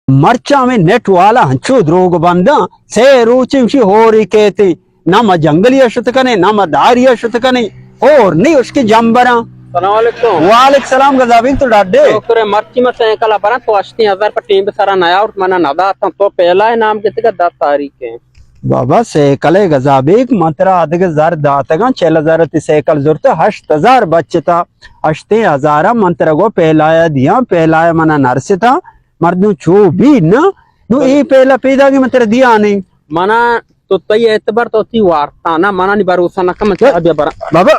مرچاں ہمے نیٹ والا ہنچو دروگ بنداں، سے روچ ہمشی ہوری کیتے، نہ ما جنگلی ءَ شت کنے، نہ ما داری ءَ شت کنے، ہور نہیں اشکے جمبراں۔ السلام علیکم۔ وعلیکم السلام گزابیگ، تو ڈاڈے؟ شکر ہے، مرچی ما سائیکل ءَ براں، تو ہشتیں ہزار پہ ٹیم سرا نیاورت، منا نداتاں، تو پہلا نام گتگا دس تاریخ ہے۔ بابا، سائیکل ءَ گزابیگ، من ترا ادگہ زر داتگاں، چل ہزار تی سائیکل زرت، ہشت ہزار بچتا، ہشتیں ہزار من ترا گو پہلایا دیاں، پہلایا منا نرستا، مردم چو بی نا، نو اے پہلا پیداگی من ترا دیا نہیں۔ منا تو تئی اعتبار تو تی وارتا نا، منا نی بھروسہ نہ کم، چا بیا برا۔ بابا،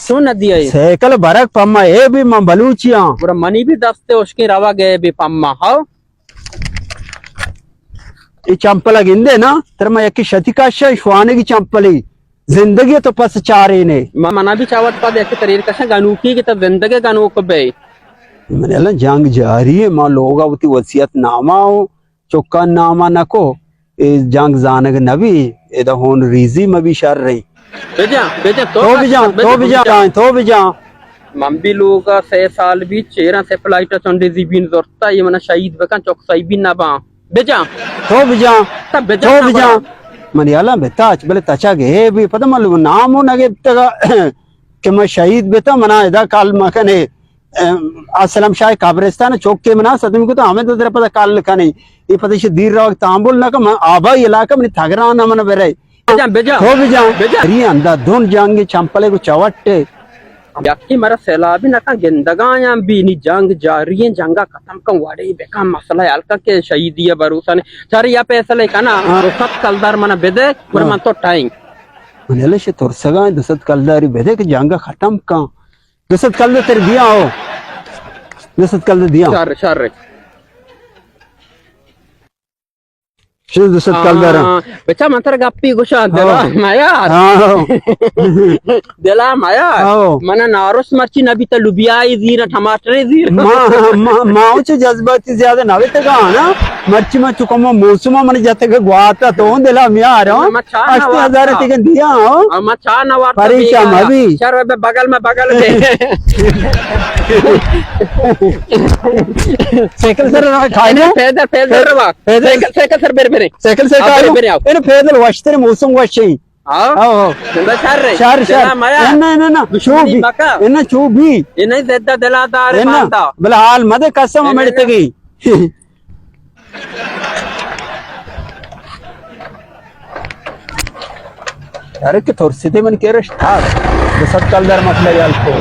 سو نہ دیا اے۔ سائیکل برک پما اے بھی من بلوچیاں۔ برا منی بھی دست اشکیں روا گئے بھی پما، ہاو۔ اے چمپل ءَ گندے نا، ترا ما یکے شتی کش ءَ شوانگی چمپلے، زندگی ءَ تو پس چارینے۔ ما، منا بھی چاوت پد یک تریر کشاں گنوکی کہ تو زندگی گنوک بے۔ من الان جنگ جاری ہے، ما لوگا وتی وصیت نامہ و چکان نامہ نکو، اے جنگ زانگ نبی، ادا ہون ریزی مبی شر رہی۔ بجا، بجا، تو تو بجا، تو بجا، تو بجا۔ من بھی لوگا سے سال بھی چیراں سے فلائٹ چنڈے زیبین زرتا، یہ منا شہید بکن، چوک صاحبی نباں۔ بجا۔ تو بجا۔ تا بجا تو نا بجا۔ برا۔ منی حالاں بتاچ، بلے تچا گئے بھی، پتہ من نام و نگپتگا کہ من شہید بتا، منا ادا کال مکنے۔ ام، اسلم شاہ قبرستان چوک کے منا صدم کو تو ہمیں تو در پتہ کال کنے۔ یہ پتہ شی دیر روک تامبول نہ کہ من آبائی علاقہ منی تگران نہ من برے۔ بجا، بجا۔ تو بجا۔ بجا۔ ری اندا دون جنگ چمپلے کو چوٹے۔ یکی مرا سیلابی نہ کن گندگایاں بھی نی جنگ جاری ہیں، جنگا ختم کن وڑے بکن مسئلہ حل کن کہ شہیدی ہے بھروسہ نے۔ چاری یا فیصلے کنا، ہاں۔ دو سد کلدار منا بدے، پر ہاں۔ من تو ٹائم۔ من الش ترسگا دو سد کلداری بدے کہ جنگا ختم کن۔ دو سد کلدار تر دیا ہو۔ دو سد کلدار دیا۔ شر، شر۔ شو دو سد کلدار۔ ہاں، بچا من تر گپی گوشاں، دلا ہاں۔ میار۔ ہاں۔ دلا میار۔ ہاں۔ منا نارس مرچی نبی تا لوبیائی زیر، ٹماٹر زیر۔ ما، ما، ما چو جذباتی زیادہ نہ بیتگا نا۔ مرچی ما چکا ما موسم من جتگ گواتا تو دلا میار۔ ما چاہ نہ ہشت ہزار وارتا۔ تیگن دیا ہو۔ ہاں، ما چاہ نہ وارتا پریشان بیگا۔ مبی۔ شر بے بغل میں بغل دے۔ سائیکل سر کھائے نا۔ پیدل، پیدل روا۔ پیدل۔ سائیکل، سائیکل سر بر برے۔ سائیکل سر آ، کھائے برے، نا۔ برے، آؤ۔ اے پیدل وشتر موسم وشی۔ ہاں۔ آؤ، آؤ۔ زندہ شر رے۔ شر، شر۔ جنا مایا۔ انا، انا، انا۔ دشمنی چوبی۔ مکا۔ انا چوبی۔ انا زدہ دلا دار انا۔ باندا۔ بلا حال مدے قسم انا، انا۔ مڑتگی۔ ارے کہ ترسیتے من کہ رشت تھا۔ دو سد کلدار مسئلہ یال کو۔